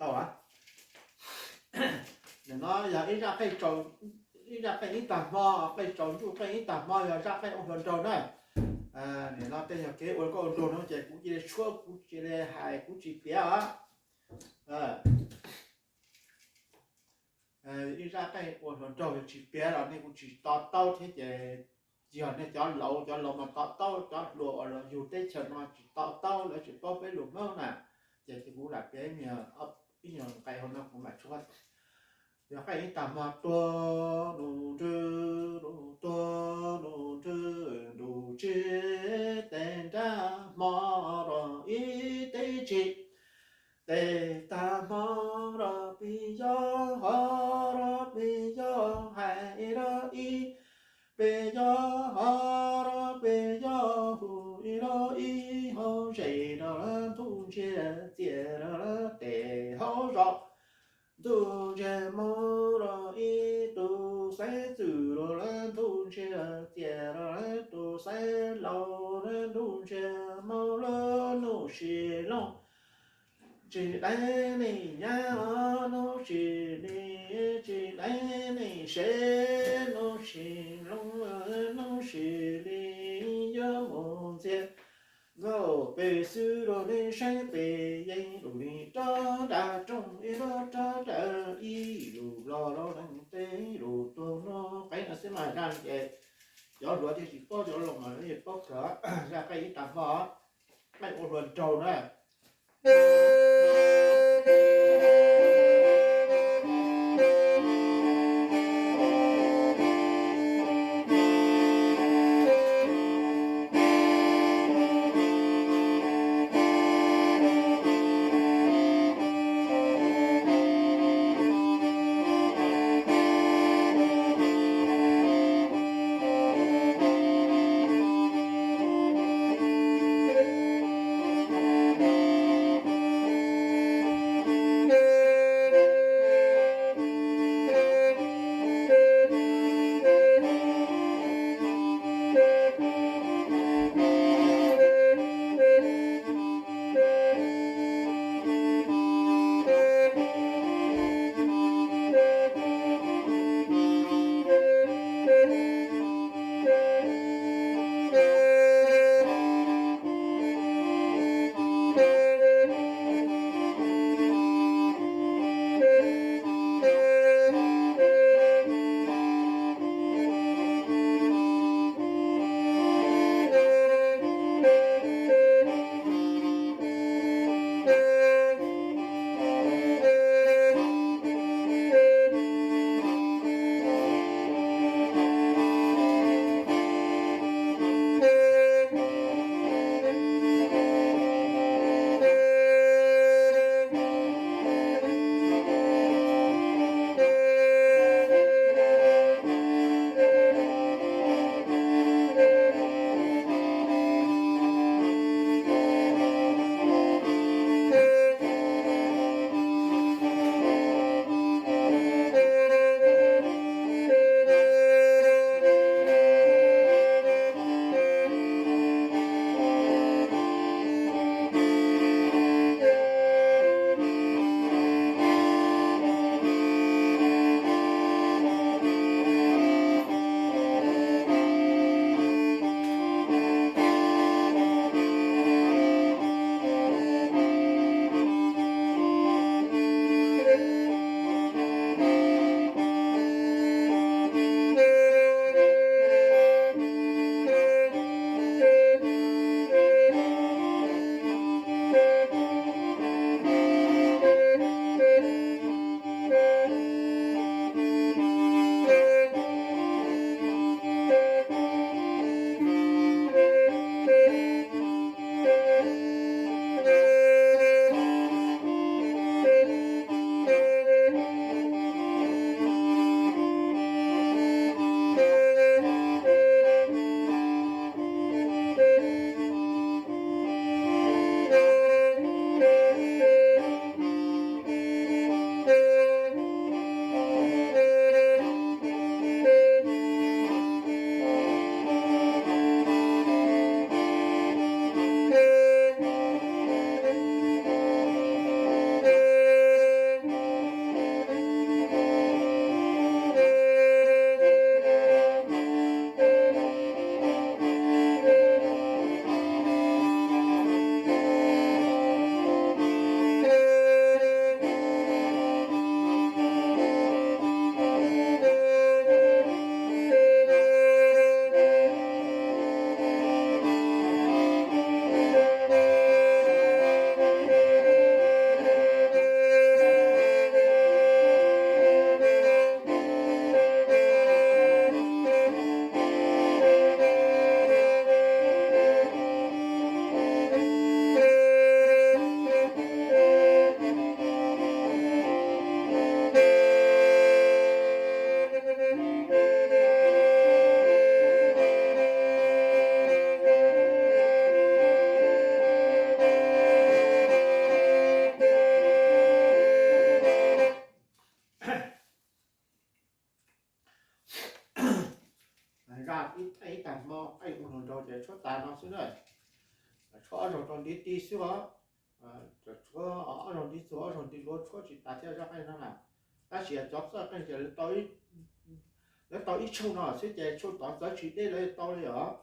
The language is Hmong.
tau. Nim no yog ib zaj qeej tsaus, ib zaj qeej ib tag hmo, qeej tsaus ntuj qeej ib tag hmo yog zaj qeej ua hluas nraug na. Nim no tej yog kev ua nkauj ua nraug no ces kuv cia li tshuab, kuv cia li hais, kuv tsis piav os. Ib zaj qeej ua hluas nraug yog tsis piav los nej kuj tsis to taub thiab ces, yog nej cov laus, cov laus mas to taub, cov hluas uas los yug teb chaws no tsis to taub, lawv tsis paub peb lus Hmoob na, ces kuv lam piav ib me, ib nyuag nqe hauv no kuv mam tshuab. Yog qeej ib tag hmo: Tuag nus nrwg, nus tuag nus nrwg, nus tsis tes nrag hmo rau ib teb tsi. Tes tag hmo rau peb yog, ho rau peb yog, hais ib rau ib, peb yog, ho rau peb yog, hu ib rau ib, hauv zes rau lawv ntuj ntsiag, txias rau lawv tes hauv zos. Ntuj ntsiag mus rau ib tug xeeb txwm rau lawv ntuj ntsiag, txias rau lawv tus xeeb laus lawv ntuj ntsiag mus lawm. Nuj sis looj tsis deev neeg nyab, nuj sis li tsis deev neeg sev, nuj sis looj, nuj sis li yuav mus ntxias nkauj pem xwb rau nej saib pem yeej lus li rov nram rooj ib lub rov nram ib, lus los rau neeg tej lus tuag no. Qeej no xwb mas zaj ces cov hluas thiaj tsis paub, cov laus mas yeej paub kawg. Zaj qeej ib tag hmo, qeej ua hluas nraug na. Zaj ib tag hmo qeej ua hluas nraug ces tshuab tas no xwb na. Tshuab ob zaug rau ntiv ti xwb os. Tshuab ob zaug ntiv txuas ob zaug ntiv luav tshuab tsis tas thiab zaj qeej no na. Tab sis cov txawj qeej ces lawv tau ib tshooj no xwb ces tshooj tod txawv tsis deb lawv tau li os.